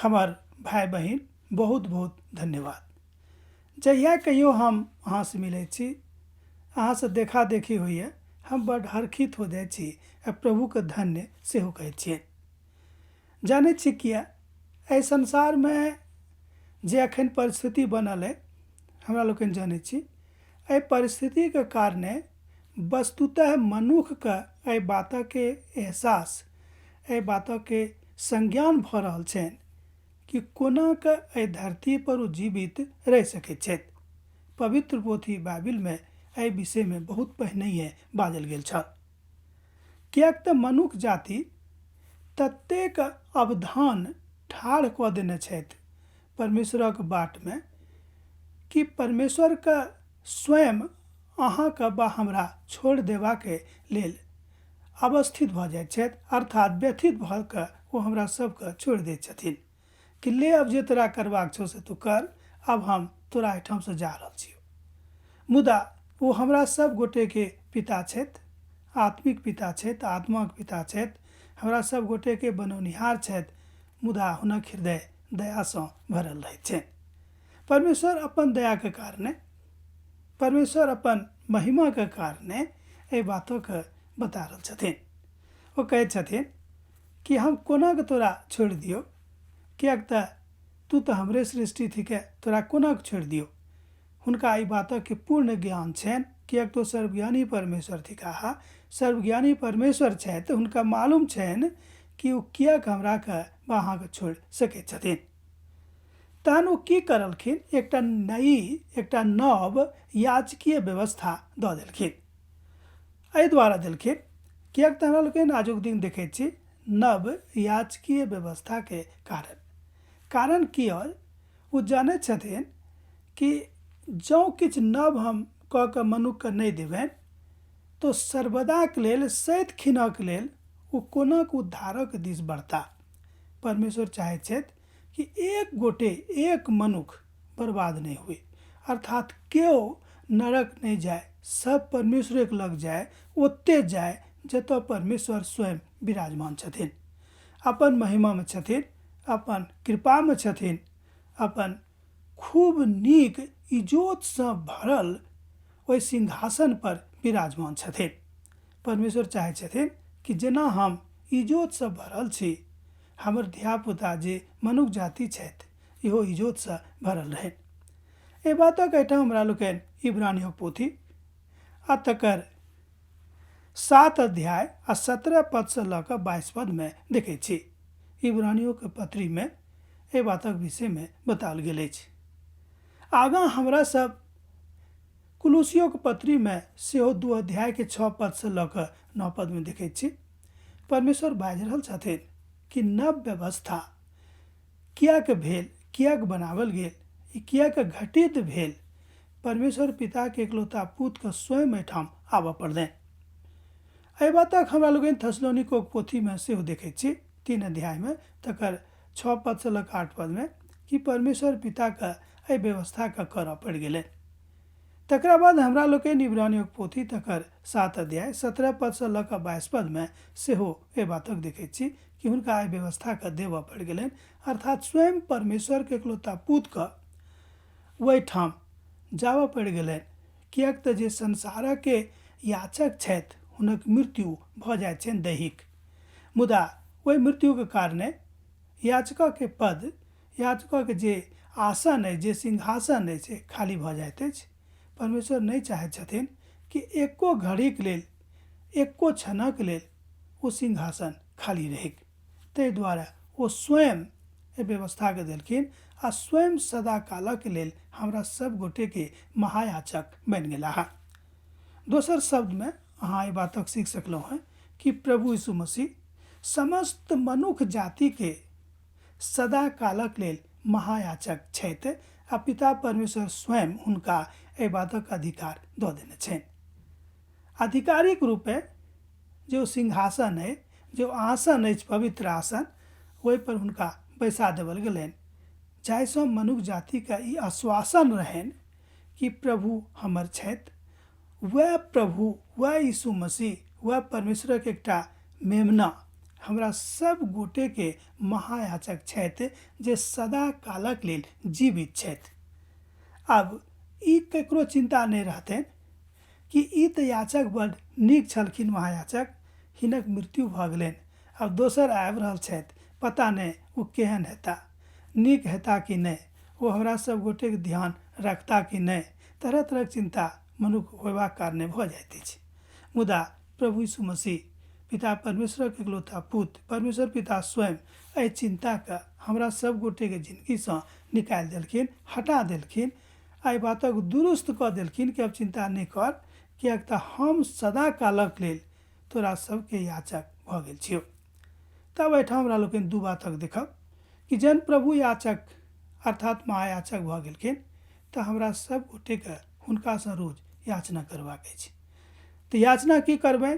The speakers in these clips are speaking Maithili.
हमर भाय बहिन, बहुत बहुत धन्यवाद। जहिया कहियो हम अहाँसँ मिलै छी, अहाँसँ देखा देखी होइए, हम बड्ड हर्षित हो जाइ छी आ प्रभुके धन्य सेहो कहै छियनि। जानै छी किया? एहि संसारमे जे एखन परिस्थिति बनल अइ, हमरा लोकनि जानै छी, एहि परिस्थितिके कारणे वस्तुतः मनुखके एहि बातके एहसास, एहि बातके संज्ञान भऽ रहल छनि कि कोना कऽ एहि धरतीपर ओ जीवित रहि सकैत छथि। पवित्र पोथी बाइबिलमे एहि विषयमे बहुत पहिनहिए बाजल गेल छल। किएक तऽ मनुख जाति ततेक अवधान ठाढ़ कऽ देने छथि परमेश्वरक बाटमे कि परमेश्वरके स्वयं अहाँके वा हमरा छोड़ि देबाके लेल अवस्थित भऽ जाइत छथि, अर्थात व्यथित भऽ कऽ ओ हमरा सबके छोड़ि दैत छथिन कि ले अब जे तोरा करबाक छौ से तू कर, आब हम तोरा एहिठामसँ जा रहल छियौ। मुदा ओ हमरा सब गोटेके पिता छथि, आत्मिक पिता छथि, आत्माक पिता छथि, हमरा सब गोटेके बनौनिहार छथि, मुदा हुनक हृदय दयासँ भरल रहैत छनि। परमेश्वर अपन दयाके कारणे, परमेश्वर अपन महिमाके कारणे एहि बातोके बता रहल छथिन। ओ कहैत छथिन कि हम कोना कऽ तोरा छोड़ि दियौ, किएक तऽ तू तऽ हमरे सृष्टि थिके, तोरा कोना कऽ छोड़ि दियौ। हुनका एहि बातक पूर्ण ज्ञान छनि, किएक तऽ ओ सर्वज्ञानी परमेश्वर थिकाह। सर्वज्ञानी परमेश्वर छथि, हुनका मालूम छनि कि ओ किएक हमराके वा अहाँके छोड़ि सकैत छथिन। तहन ओ की करलखिन, एकटा नई, एकटा नव याजकीय व्यवस्था दऽ देलखिन। एहि दुआरे देलखिन किएक तऽ हमरा लोकनि आजुक दिन देखैत छी नव याजकीय व्यवस्थाके कारण। कारण की अइ, ओ जानैत छथिन कि जँ किछु नव हम कऽ कऽ मनुखके नहि देबनि तऽ सर्वदाके लेल, सैत खिनक लेल ओ कोना कऽ उद्धारक दिस बढ़ता। परमेश्वर चाहैत छथि कि एक गोटे, एक मनुख बर्बाद नहि हुए, अर्थात केओ नरक नहि जाय, सब परमेश्वरेके लग जाय, ओते जाय जतऽ परमेश्वर स्वयं विराजमान छथिन, अपन महिमामे छथिन, अपन कृपामे छथिन, अपन खूब नीक इजोतसँ भरल ओहि सिंहासन पर विराजमान छथिन। परमेश्वर चाहै छथिन कि जेना हम इजोतसँ भरल छी, हमर धियापुता जे मनुख जाति छथि इहो इजोतसँ भरल रहनि। एहि बातक एहिठाम हमरा लोकनि इब्रानियोक पोथी आ तकर 7 अध्याय आ 17 पदसँ लऽ कऽ 22 पदमे देखै छी। इब्रानियोक पत्रीमे एहि बातक विषयमे बताओल गेल अछि। आगाँ हमरा सब कुलुसियोक पत्रीमे सेहो 2 अध्यायके 6 पदसँ लऽ कऽ 9 पदमे देखैत छी। परमेश्वर बाजि रहल छथिन कि नव व्यवस्था किएक भेल, किएक बनाओल गेल, ई किएक घटित भेल। परमेश्वर पिताके एकलौता पुतके स्वयं एहिठाम आबऽ पड़लनि। एहि बातक हमरा लोकनि थेसलोनिकोक पोथीमे सेहो देखैत छी, 3 अध्यायमे तकर 6 पदसँ लऽ कऽ 8 पदमे कि परमेश्वर पिताके एहि व्यवस्थाके करऽ पड़ि गेलनि। तकरा बाद हमरा लोकनि इब्रानियोक पोथी तकर 7 अध्याय 17 पदसँ लऽ कऽ 22 पदमे सेहो एहि बातक देखैत छी कि हुनका एहि व्यवस्थाके देबऽ पड़ि गेलनि, अर्थात स्वयं परमेश्वरके एकलौता पुतके ओहिठाम जाबऽ पड़ि गेलनि, किएक तऽ जे संसारके याचक छथि हुनक मृत्यु भऽ जाइत छनि दैहिक, मुदा ओहि मृत्युके कारणे याचकके पद, याचकके जे आसन अछि, जे सिंहासन अछि, से खाली भऽ जाइत अछि। परमेश्वर नहि चाहैत छथिन कि एको घड़ीके लेल, एको क्षणक लेल ओ सिंहासन खाली रहैक। ताहि दुआरे ओ स्वयं एहि व्यवस्थाके देलखिन आ स्वयं सदाकालक लेल हमरा सब गोटेके महायाचक बनि गेलाह। दोसर शब्दमे अहाँ एहि बातक सीख सकलहुँ हँ कि प्रभु यीशु मसीह समस्त मनुख जातिके सदाकालक लेल महायाचक छथि आ पिता परमेश्वर स्वयं हुनका एहि बातक अधिकार दऽ देने छनि। आधिकारिक रूपे जे ओ सिंहासन अइ, जे ओ आसन अछि, पवित्र आसन, ओहिपर हुनका बैसा देवल गेलनि, जाहिसँ मनुख जातिके ई आश्वासन रहनि कि प्रभु हमर छथि, वएह प्रभु, वएह यीशु मसीह, वएह परमेश्वरक एकटा मेमना हमरा सब गोटेके महायाचक छथि जे सदा कालक लेल जीवित छथि। आब ई ककरो चिन्ता नहि रहतनि कि ई तऽ याचक बड नीक छलखिन महायाचक, हिनक मृत्यु भऽ गेलनि, आब दोसर आबि रहल छथि, पता नहि ओ केहन हेता, नीक हेता कि नहि, ओ हमरा सब गोटेके ध्यान रखता कि नहि। तरह तरहक चिन्ता मनुख होयबाक कारणे भऽ जाइत अछि। मुदा प्रभु यीशु मसीह पिता परमेश्वरक एकलौता पुत्र परमेश्वर पिता स्वयं एहि चिन्ताके हमरा सब गोटेके जिनगीसँ निकालि देलखिन, हटा देलखिन, एहि बातक दुरुस्त कऽ देलखिन कि अब चिन्ता नहि कर, किएक तऽ हम सदा कालक लेल तोरा सबके याचक भऽ गेल छियौ। तब एहिठाम हमरा लोकनि दू बातक देखब कि जहन प्रभु याचक अर्थात महायाचक भऽ गेलखिन तऽ हमरा सब गोटेके हुनकासँ रोज याचना करबाक अछि। तऽ याचना की करबै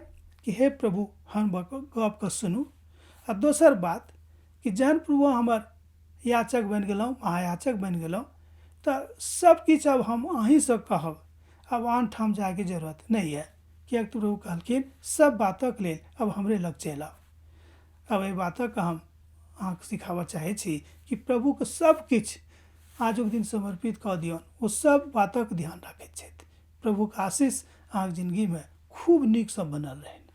कि हे प्रभु हम गपके सुनू। आ दोसर बात कि जहन प्रभु हमर याचक बनि गेलहुँ, महायाचक बनि गेलहुँ, तऽ सब किछु अब हम अहीँसँ कहब, आब आन ठाम जायके जरूरत नहि यऽ, किएक तऽ प्रभु कहलखिन सब बातक लेल अब हमरे लग चलि आउ। अब एहि बातक हम अहाँके सिखाबऽ चाहै छी कि प्रभुके सब किछु आजुक दिन समर्पित कऽ दियौन, ओ सब बातक ध्यान राखैत छथि। प्रभुक आशीष अहाँके जिनगीमे खूब नीकसँ बनल रहनि।